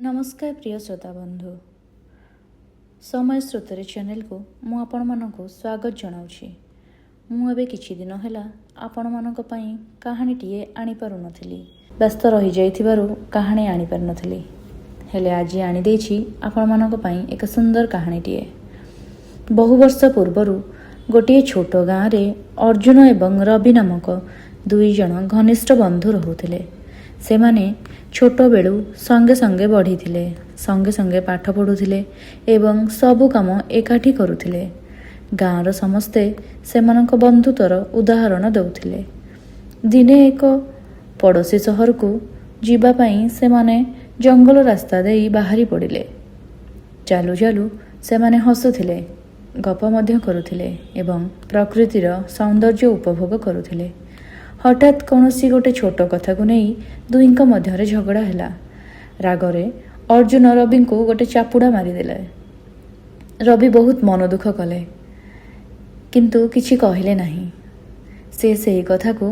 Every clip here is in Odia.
ନମସ୍କାର ପ୍ରିୟ ଶ୍ରୋତା ବନ୍ଧୁ, ସମୟ ସ୍ରୋତରେ ଚ୍ୟାନେଲକୁ ମୁଁ ଆପଣମାନଙ୍କୁ ସ୍ୱାଗତ ଜଣାଉଛି। ମୁଁ ଏବେ କିଛି ଦିନ ହେଲା ଆପଣମାନଙ୍କ ପାଇଁ କାହାଣୀଟିଏ ଆଣିପାରୁନଥିଲି। ବ୍ୟସ୍ତ ରହିଯାଇଥିବାରୁ କାହାଣୀ ଆଣିପାରିନଥିଲି। ହେଲେ ଆଜି ଆଣିଦେଇଛି ଆପଣମାନଙ୍କ ପାଇଁ ଏକ ସୁନ୍ଦର କାହାଣୀଟିଏ। ବହୁ ବର୍ଷ ପୂର୍ବରୁ ଗୋଟିଏ ଛୋଟ ଗାଁରେ ଅର୍ଜୁନ ଏବଂ ରବି ନାମକ ଦୁଇ ଜଣ ଘନିଷ୍ଠ ବନ୍ଧୁ ରହୁଥିଲେ। ସେମାନେ ଛୋଟବେଳୁ ସଙ୍ଗେ ସଙ୍ଗେ ବଢ଼ିଥିଲେ, ସଙ୍ଗେ ସଙ୍ଗେ ପାଠ ପଢ଼ୁଥିଲେ ଏବଂ ସବୁ କାମ ଏକାଠି କରୁଥିଲେ। ଗାଁର ସମସ୍ତେ ସେମାନଙ୍କ ବନ୍ଧୁତ୍ୱର ଉଦାହରଣ ଦେଉଥିଲେ। ଦିନେ ଏକ ପଡ଼ୋଶୀ ସହରକୁ ଯିବା ପାଇଁ ସେମାନେ ଜଙ୍ଗଲ ରାସ୍ତା ଦେଇ ବାହାରି ପଡ଼ିଲେ। ଚାଲୁ ଚାଲୁ ସେମାନେ ହସୁଥିଲେ, ଗପ ମଧ୍ୟ କରୁଥିଲେ ଏବଂ ପ୍ରକୃତିର ସୌନ୍ଦର୍ଯ୍ୟ ଉପଭୋଗ କରୁଥିଲେ। ହଠାତ୍ କୌଣସି ଗୋଟେ ଛୋଟ କଥାକୁ ନେଇ ଦୁହିଁଙ୍କ ମଧ୍ୟରେ ଝଗଡ଼ା ହେଲା। ରାଗରେ ଅର୍ଜୁନ ରବିଙ୍କୁ ଗୋଟେ ଚାପୁଡ଼ା ମାରିଦେଲେ। ରବି ବହୁତ ମନ ଦୁଃଖ କଲେ, କିନ୍ତୁ କିଛି କହିଲେ ନାହିଁ। ସେ ସେହି କଥାକୁ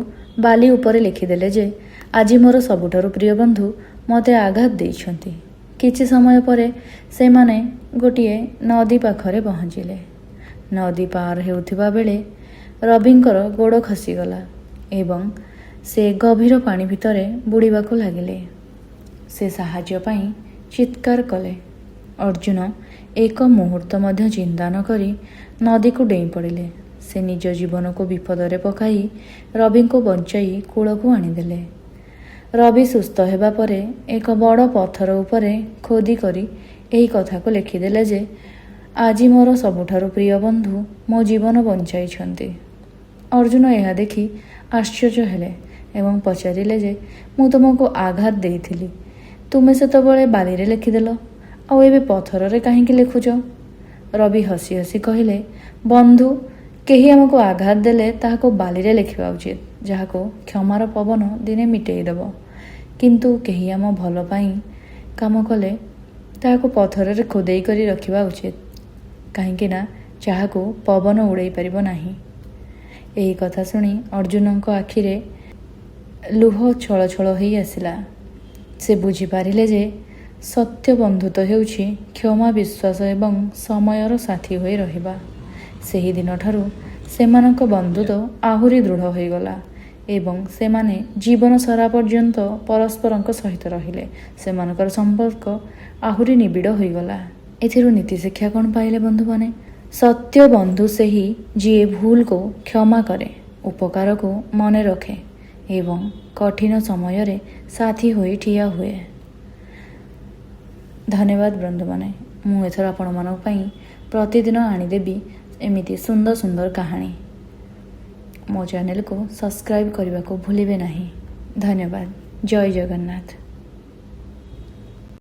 ବାଲି ଉପରେ ଲେଖିଦେଲେ ଯେ ଆଜି ମୋର ସବୁଠାରୁ ପ୍ରିୟ ବନ୍ଧୁ ମୋତେ ଆଘାତ ଦେଇଛନ୍ତି। କିଛି ସମୟ ପରେ ସେମାନେ ଗୋଟିଏ ନଦୀ ପାଖରେ ପହଞ୍ଚିଲେ। ନଦୀ ପାର ହେଉଥିବା ବେଳେ ରବିଙ୍କର ଗୋଡ଼ ଖସିଗଲା ଏବଂ ସେ ଗଭୀର ପାଣି ଭିତରେ ବୁଡ଼ିବାକୁ ଲାଗିଲେ। ସେ ସାହାଯ୍ୟ ପାଇଁ ଚିତ୍କାର କଲେ। ଅର୍ଜୁନ ଏକ ମୁହୂର୍ତ୍ତ ମଧ୍ୟ ଚିନ୍ତା ନ କରି ନଦୀକୁ ଡେଇଁ ପଡ଼ିଲେ। ସେ ନିଜ ଜୀବନକୁ ବିପଦରେ ପକାଇ ରବିଙ୍କୁ ବଞ୍ଚାଇ କୂଳକୁ ଆଣିଦେଲେ। ରବି ସୁସ୍ଥ ହେବା ପରେ ଏକ ବଡ଼ ପଥର ଉପରେ ଖୋଦି କରି ଏହି କଥାକୁ ଲେଖିଦେଲେ ଯେ ଆଜି ମୋର ସବୁଠାରୁ ପ୍ରିୟ ବନ୍ଧୁ ମୋ ଜୀବନ ବଞ୍ଚାଇଛନ୍ତି। ଅର୍ଜୁନ ଏହା ଦେଖି ଆଶ୍ଚର୍ଯ୍ୟ ହେଲେ ଏବଂ ପଚାରିଲେ ଯେ ମୁଁ ତୁମକୁ ଆଘାତ ଦେଇଥିଲି, ତୁମେ ସେତେବେଳେ ବାଲିରେ ଲେଖିଦେଲ, ଆଉ ଏବେ ପଥରରେ କାହିଁକି ଲେଖୁଛ? ରବି ହସି ହସି କହିଲେ, ବନ୍ଧୁ, କେହି ଆମକୁ ଆଘାତ ଦେଲେ ତାହାକୁ ବାଲିରେ ଲେଖିବା ଉଚିତ, ଯାହାକୁ କ୍ଷମାର ପବନ ଦିନେ ମିଟେଇ ଦେବ। କିନ୍ତୁ କେହି ଆମ ଭଲ ପାଇଁ କାମ କଲେ ତାହାକୁ ପଥରରେ ଖୋଦେଇ କରି ରଖିବା ଉଚିତ, କାହିଁକି ନା ଯାହାକୁ ପବନ ଉଡ଼େଇ ପାରିବ ନାହିଁ। ଏହି କଥା ଶୁଣି ଅର୍ଜୁନଙ୍କ ଆଖିରେ ଲୁହ ଛଳ ଛଳ ହୋଇ ଆସିଲା। ସେ ବୁଝିପାରିଲେ ଯେ ସତ୍ୟ ବନ୍ଧୁତ୍ୱ ହେଉଛି କ୍ଷମା, ବିଶ୍ୱାସ ଏବଂ ସମୟର ସାଥୀ ହୋଇ ରହିବା। ସେହି ଦିନଠାରୁ ସେମାନଙ୍କ ବନ୍ଧୁତ୍ୱ ଆହୁରି ଦୃଢ଼ ହୋଇଗଲା ଏବଂ ସେମାନେ ଜୀବନ ସାରା ପର୍ଯ୍ୟନ୍ତ ପରସ୍ପରଙ୍କ ସହିତ ରହିଲେ। ସେମାନଙ୍କର ସମ୍ପର୍କ ଆହୁରି ନିବିଡ଼ ହୋଇଗଲା। ଏଥିରୁ ନୀତିଶିକ୍ଷା କ'ଣ ପାଇଲେ ବନ୍ଧୁମାନେ? ସତ୍ୟ ବନ୍ଧୁ ସେହି ଯିଏ ଭୁଲକୁ କ୍ଷମା କରେ, ଉପକାରକୁ ମନେ ରଖେ ଏବଂ କଠିନ ସମୟରେ ସାଥୀ ହୋଇ ଠିଆ ହୁଏ। ଧନ୍ୟବାଦ ବନ୍ଧୁମାନେ। ମୁଁ ଏଥର ଆପଣମାନଙ୍କ ପାଇଁ ପ୍ରତିଦିନ ଆଣିଦେବି ଏମିତି ସୁନ୍ଦର ସୁନ୍ଦର କାହାଣୀ। ମୋ ଚ୍ୟାନେଲକୁ ସବସ୍କ୍ରାଇବ୍ କରିବାକୁ ଭୁଲିବେ ନାହିଁ। ଧନ୍ୟବାଦ। ଜୟ ଜଗନ୍ନାଥ।